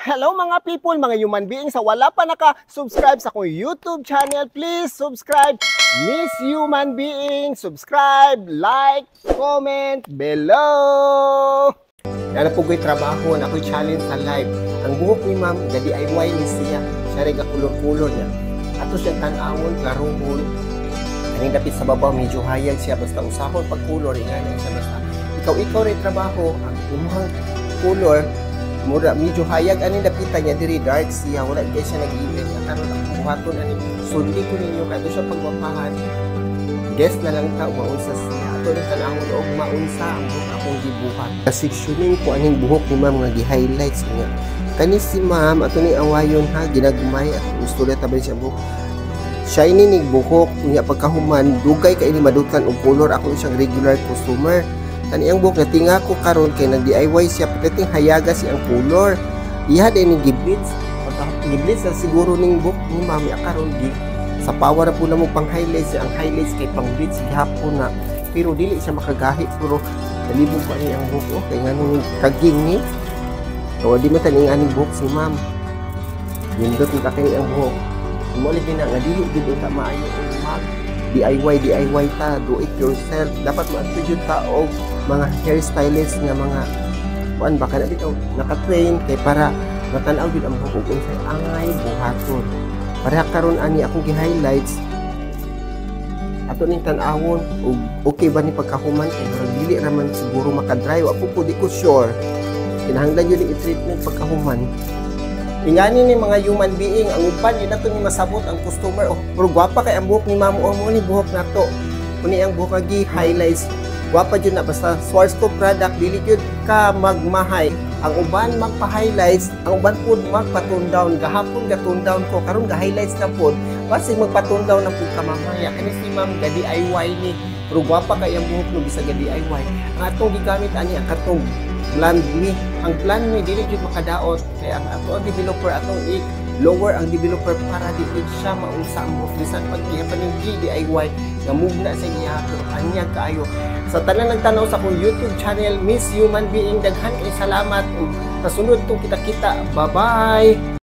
Hello, mga people, mga human beings. Sa wala pa naka-subscribe sa akong YouTube channel, please subscribe. Miss Human Being, subscribe, like, comment below. Yan na po ko'y trabaho, na ako'y challenge sa live. Ang buhok ni ma'am, ga DIY ni siya. Siya rin kulor-kulor niya. Ato siya tan-awon, klaruhon. Kaning dapit sa babaw, medyo hayag siya. Basta usahon pag kulor, ingana siya basta. Ikaw-ikaw rin trabaho, ang umuhang kulor, mura medyo hayag ani dapitan niya diri, dark siya, wala kay siya nag-even. Nga karon akong buhaton ani, sundi ko ninyo kay siya pagwapahan. Guess na lang ta maunsa siya. Ato ni tan-awon og maunsa ang buhok akong gibuhat. Sectioning ko aning buhok ni ma'am nga gi-highlights niya. Kani si ma'am, ato ni awayon ha, ginagmay at gusto na tabay siya buhok. Shiny ni buhok niya. Pagkahuman, dugay kay ni madutlan og color. Ako siyang regular customer. Kani ang buhok natinga ko karon kay nag DIY siya, pagdating hayaga siya ang color. Iha din ni gi-bleach. Pagka gi-bleach na siguro ning buhok ni ma'am karon, gi sa power na po na mo pang highlights siya. Ang highlights kay pang bleach gihapon na. Pero dili siya makagahi, pero nalibog pa ni ang buhok, oh, kay nganong kaging ni. So, di man taning aning buhok si ma'am. Nindot ni kini ang buhok. Mo lagi na nga dili gid ka maayo og mag DIY DIY ta, do it yourself. Dapat maadto jud ta og mga hairstylist nga mga kuan ba kana bitaw naka-train kay para matan-aw jud ang buhok ug unsay angay buhaton. Pareha karon ani akong gi-highlights, ato ning tan-awon ug okay ba ni pagkahuman, kay murag dili ra man siguro maka-dry. Wa po ko, di ko sure, kinahanglan yun i-treatment pagkahuman. Ingani ni mga human being, ang uban di nato ni masabot ang customer. Oh, pero gwapa kay ang buhok ni ma'am. Oh, mo ni buhok nato. Kuni ang buhok nga gi-highlights. Gwapa jud na. Basta Schwarzkopf product, dili jud ka magmahay. Ang uban magpa-highlights, ang uban pud magpa-tone down. Gahapon ga tone down ko, karon ga highlights na pud. Basig magpa-tone down na pud ka mamaya. Kani si ma'am ga DIY ni. Pero gwapa kay ang buhok no bisag ga DIY. Ang atong gigamit ani ang katong Blend Me. Ang Blend Me dili jud makadaot kay ang ato ang developer, atong i lower ang developer para di jud siya maunsa ang buhok bisan pag iya pa ning DIY nga mugna sa iya, pero anyag kaayo. Sa tanan nagtanaw sa akong YouTube channel, Miss Human Being, daghan kay salamat ug sa sunod tong kita-kita. Bye-bye.